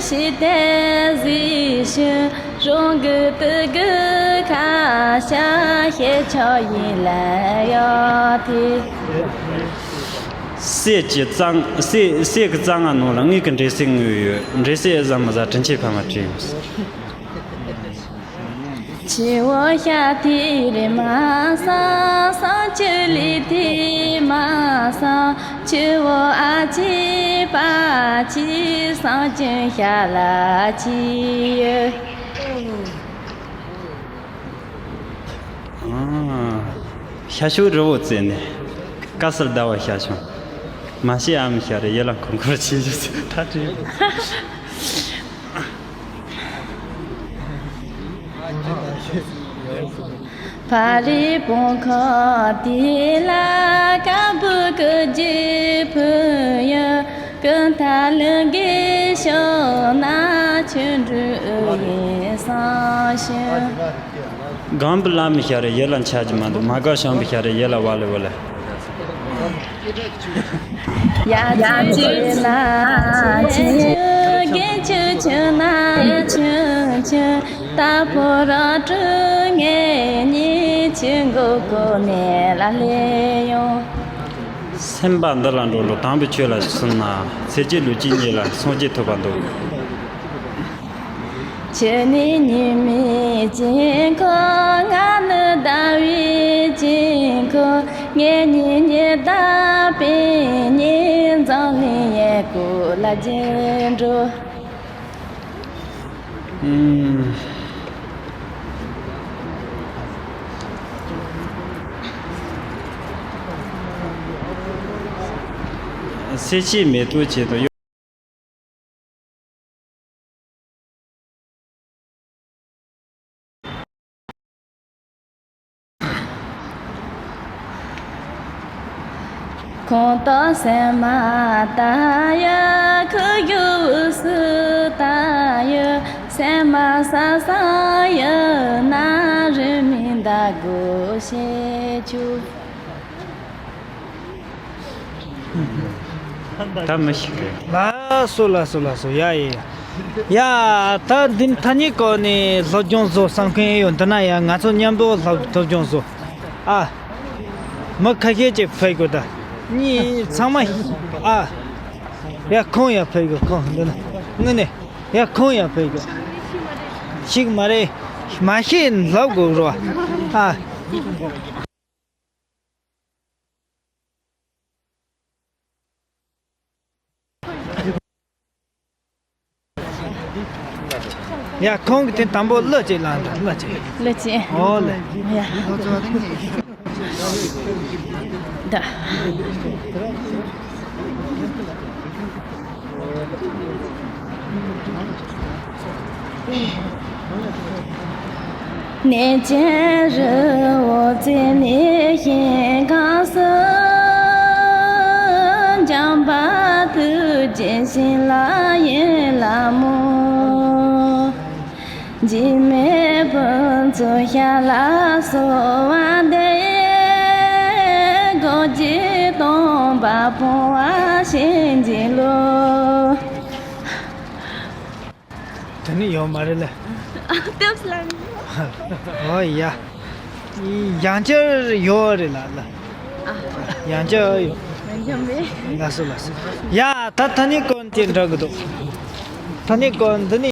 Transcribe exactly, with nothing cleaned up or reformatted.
ཞིག་དེ་གཟིགས་ཤིང་རང་གི་དུ་གུ་ཁ་ཤ་ཤེས་ཆོག་ཡིན་ལ་ཡོད་དེ། སྲས་ཀྱི་རྩ་སྲས་སྲས་ཀྱི་རྩ་རྔ་ནང་ལ་དངུལ་གྱི་འབྲས་སིལ་དངོས་ཡོད། འབྲས་སིལ་ཨེ་ཟ་མི་ཟ་དྲིན་ཆེན་ཕ་མ་དྲིན་ཡོད། ཆུ་བོ་ཤ་ཐི་རི་མ་ས་སང་ཆུ་ལི་ཐི་མ་ས་ཆུ་བོ་ཨ་ཆི་པ་ཆི་སང་ཆུ་ཤ་ལ་ཆི་ཡོད། ཤ་ཤུག་རི་བོ་རྩེ་ནས་དཀའ་སར་ཟླ་བ་ཤ་ཆུང་། མ་ཤེས་ཨ་མི་ཤ་རེ་ཡེ་ལ་ཁོང་ཁོར་ཆི་ཞུ་ཚེ་ད་དྲིས། ཕ་རི་བོང་ཁ་དེ་ལ་ཀ་བུ་ཀུ་ཇི་ཕུ་ཡ་ཀུན་ཐ་ལུང་གི་ཤོ་ན་ཆུ་འབྲུ་ཡིན་སང་ཤུ། སྒང་བུ་ལ་མི་ཤ་རེ་ཡེ་ལ་འཆར་གྱི་མ་འདུག་མ་དགའ་ཤང་བུ་ཤ་རེ་ཡེ་ལ་བ་ལེ་བ་ལེ། ཡ་ཅི་ལ་ཅི་གེ་ཆུ་ཆུ་ན་ཆུ་ཆུ་ད་ཕོ་ར་ཀྲུ་ངེ་ཉི་ཆུ་མགོ་ཀོ་ནེ་ལ་ལེ་ཡོང་། སེམས་པ་འདི་ལ་འགྲོ་འགྲོ་དང་པོའི་ཆོས་ལ་སུན་ན་ཚེ་སྐྱེ་ལུས་ཀྱི་ཉེ་ལ་སངས་རྒྱས་ཐོབ་པ་འདུག་ཆུ་ནི་ཉི་མའི་དཀྱིལ་འཁོར་ང་ནི་ཟླ་བའི་དཀྱིལ་འཁོར་ངེད་གཉིས་ཉི་ཟླ་པའི་ཉིན་འཛམ་གླིང་ཡས་སྐོར་ལ་རྒྱུ་འགྲོ། སེ་ཆེ་མེ་ཏོག་ཆེད་དུ་ཁོང་ཏོ་སེ་མ་ད་ཡ་ཁུ་གུ་སུ་ད་ཡ་སེ་མ་ས་ས་ཡ་ན་རུ་མི་ད་གོ་ཤེ་ཆུ། ད་མི་ཤི་གི། ལགས་སོ་ལགས་སོ་ལགས་སོ། ཡ་ཡ་ཡ། ཡ་ད་འདི་ཐ་སྙད་སྐོར་ནས་སློབ་སྦྱོང་བཟོ་བསམ་མཁན་ཡོད་འདི་ན་ཡ་ང་ཚོ་མཉམ་པོ་སློབ་སློབ་སྦྱོང་བཟོ། ཨ། མི་ཁ་ཤས་ཅིག་ཕེབས་དགོས་ད། གཉིས་ཚང་མ། ཨ། ཡ་ཁོང་ཡ་ཕེབས་དགོས་ཁོང་འདི་ན། དངོས་གནས། ཡ་ཁོང་ཡ་ཕེབས་དགོས། ཤིག་མ་རེད། མ་ཤེས་ལབ་དགོས་རོ། ཨ། ཡ་ཁོང་གི་དེ་དང་པོ་གླུ་ཅིག་བླངས་དང་གླུ་ཅིག་གླུ་ཅིག་ཨོ་ལེ། ཡ། ད། གནས་ཆེན་རི་བོ་རྩེ་ནས་ཞིང་ཁམས་སུ། འཇམ་དཔལ་ཐུགས་རྗེ་བྱིན་རླབས་ཡིན་ལ་མོ། འཇིགས་མེད་ཕུན་ཚོགས་ཞལ་ལ་གསོལ་བ་འདེབས། སྒོ་འབྱེད་སྟོན་པ་འཕོ་བ་བྱིན་གྱིས་རློབས། དེ་ནི་ཡོད་མ་རེད་ལ། ཨ། ལྟེབས་ལ་ནི། ཨོ་ཡ། ཡང་བསྐྱར་ཡོད་རེད་ལ་ལ། ཨ། ཡང་བསྐྱར་ཡོད། ཡང་བསྐྱར་མེད། ལགས་སོ་ལགས་སོ། ཡ་ད་ཐ་སྙད་སྐོར་དེ་འདྲ་གི་འདུག་ཐ་སྙད་སྐོར་འདི་ནི།